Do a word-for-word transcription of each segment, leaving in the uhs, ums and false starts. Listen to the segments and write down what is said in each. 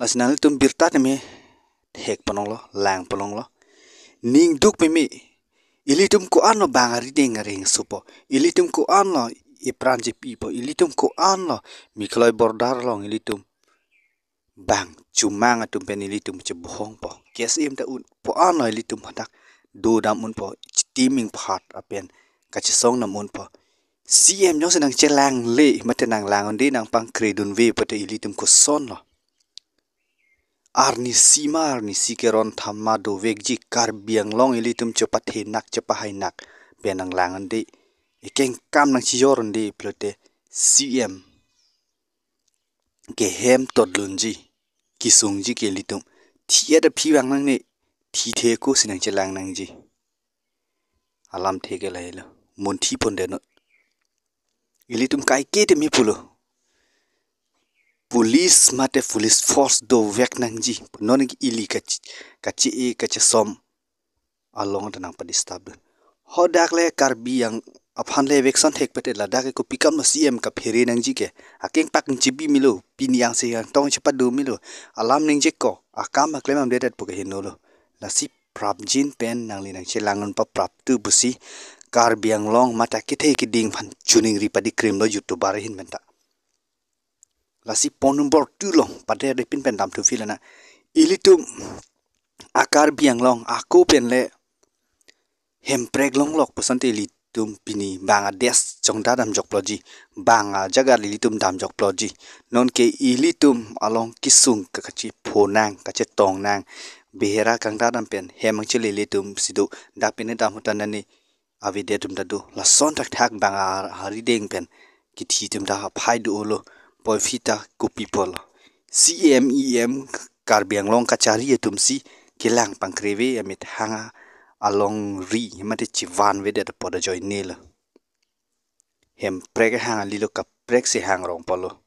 Lasi nanglitum birta tame thek ponlonglo, lang ponlonglo. Ning duk meme. Ilitum ko-anlo bang arideng areng supo. Ilitum ko-anlo ipran chepipo. Ilitum ko-anlo Meghalaya border along ilitum bang chumang atum pen ilitum chebohongpo. K S M ta un po-anlo ilitum hadak dodam unpo. Chitiming phat apen kachesong dam unpo. C M jongsi nangchelangle mate nanglang un-e nangpangkre dunve pute ilitum kosonlo. Arnisi ma arnisi keron thama dovekji Karbi Anglong ilitum chepathe nak chepahai nak pen nanglang un-e. Ekeng kam nangchijor un-e pulote C M ke hem todlunji, kesungji ke ilitum thi-et aphi vang nangne, thi the ko si nangchelang nangji. Alamthe ke lahelo. Munthi pon deno. Ilitum kaike tame pulo. Police mate police force dovek nangji. Non ke ili kachi, kachi e kachisom along ta nangpadisturb dun. Hadak le Karbi Ang aphan le vekson thek pete ladak ke kopi kamlo C M kaphere nangji ke. Akeng pak nchibi melo. Pini angse angtong chepadu melo. Alam ningje ko. Akam aklem amdedet pu ke hinolo. Lasi prapjin pen nangli nangchelang un paprap tu pusi Karbi Anglong mate kethe keding aphan choningri padikrimlo YouTuber ahin pen ta. Lasi pon number two long pader de pin pen damthu filana. Ilitum a Karbi Anglong ako pen le hemprek longlok pusonte ilitum pini bang ades chongdat damjokploji, bang ajaga ilitum damjokploji. Non ke ilitum along kesung ke kachiphonang, kachetong nang. Behera kangdat dam pen hem angchele ilitum si do, dak pine dam hutan nani avedet atum ta do. Lason thakthak bang a-, arideng pen kethi atum ta aphai do-olo. Puvoiphit ta kopi pulo. C M E M Karbi Anglong kachari atum si kelang pangkreve amethang alongri mate chivan vedet apot ajoinelo. Hemprek hang alilo, kaprek si hang rong pulo.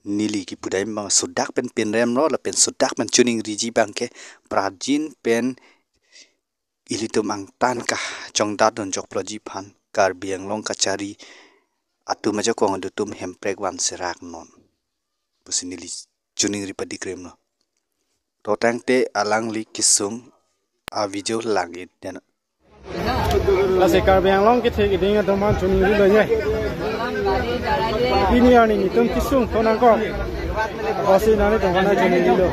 Neli kipudai bang sodak pen pinremlo lapen sodak pen choningriji bang ke prapjin pen ilitum angtan kachongdat dunjokploji aphan Karbi Anglong kachari atum ajakong adutum hemprek van serak non pusi neli choningri padikrimlo. To tangte alangli kesung a-video lang-et deno. Lasi Karbi Anglong kethe keding atum aphan choningrilo ye. Pini arni netum kesung thonangkok. Osi nani tongkana choningrilo.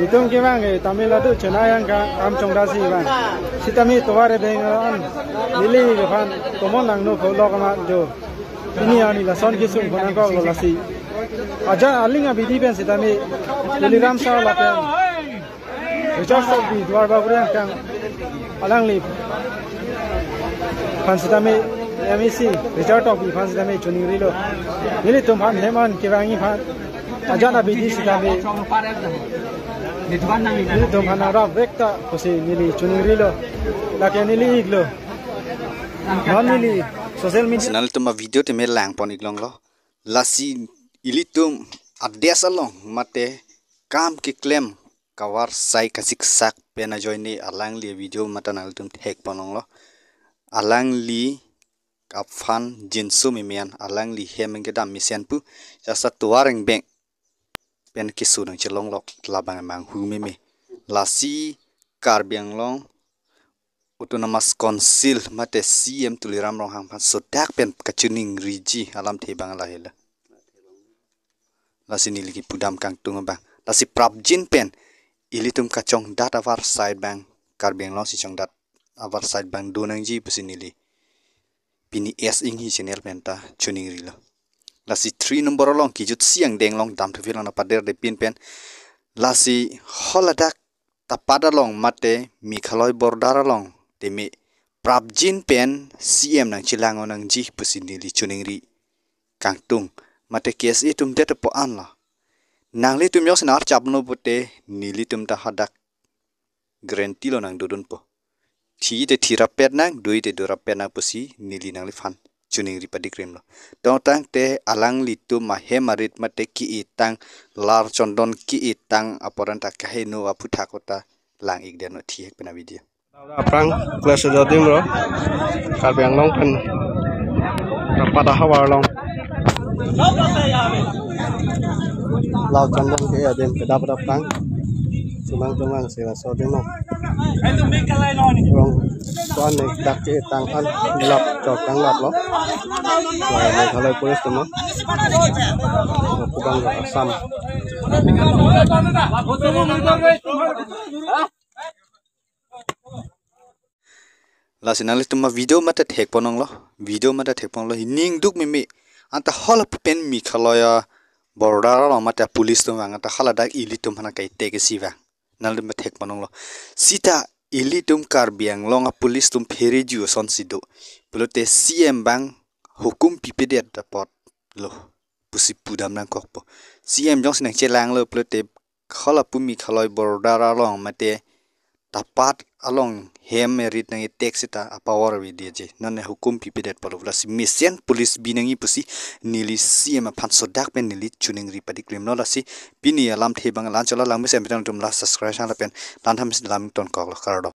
Netum kevang ke Tamil Nadu Chennai angka kam chongdasi vang. Sitame tovar ebeng an neli aphan tomon nangno pholok amat do. Pini arni lason kesung thonangkoklo lasi. Ajat aling abidi pen sitame Tuliram sir lapen Richard Tokbi Duarbagori angkang alangliphan sitame M A C Richard Tokbi aphan sitame choningrilo. Nelitum aphan hem an kevangji aphan ajat abidi sitame nelitum aphan rapvek ta pusi neli choningrilo. Lake neli iklo. Non neli social media. Nelitum avideo tame langpon iklonglo. Lasi ilitum ades along mate kam keklem kavarsai kasiksak pen ajoine alangli video mate nanglitum thekponlonglo. Alangli aphan jinso meme an alangli hem kedam mesen pu jasa tovar engbeng pen keso nangchelonglok labang manghu meme. Lasi Karbi Anglong Autonomous Council mate C M Tuliram Ronghang aphan sodak pen kachoningriji alamthe abang lahelo. Lasi neli kipudam kangtung abang. Lasi prapjin pen ilitum kachongdat avarsai abang, Karbi Anglong si chongdat avarsai abang do nangji pusi neli pini S Inghi channel pen ta choningrilo. Lasi three number along kijut siang denglong damthu philon apader de pin pen. Lasi haladak tapat along mate Meghalaya border along tame prapjin pen C M nangchelang nangji pusi neli choningri kangtung. Mate K S A atum det po anlo. Nanglitum jongsi nang-archapno pute nelitum ta hadak guarantee lo nangdodunpo. Thi te thi rapet nang, doi te doi rapet nang pusi neli nangliphan choningri padikrimlo. Tongtangte alanglitum ahem arit mate ke-etang, lar chondon ke-etang apor an ta kaheno aphuthak kota lang-ik den thihek pen avideo. Aphrang plus jodim ro Karbi Anglong pen rapat ahavar along lar chondon ke adim kedap dap tang. Sumang tumang sila sodim no. Rong tuan ne dak ke tang an lap chok tang lap lo. Wai Meghalaya police tumo. Kubang Assam. Lasi nanglitum avideo mate thekponlonglo, video mate thekponlonglo, hining duk meme. Anta halapu pen Meghalaya border along mate police atum vang, anta haladak ilitum aphan kaite kesi vang. Nanglitum thekponlonglo. Sita ilitum Karbi Anglong apolice atum pheriju asonsi do. Pulote C M abang hukum pipedet apotlo pusi pudam nangkokpo. C M jongsi nangchelanglo pulote halapu Meghalaya border along mate tapat along hem arit nang-etek sita apower avedetji. Non ne hukum pipedet apotlo. Lasi mesen police bi nangji pusi neli C M aphan sodak pen neli choningri padikrimlo. Lasi pini alamthe abang la-anchot lang mesen pen atum la subscribe sang lapen lan tham si lam tonkoklo, kardom.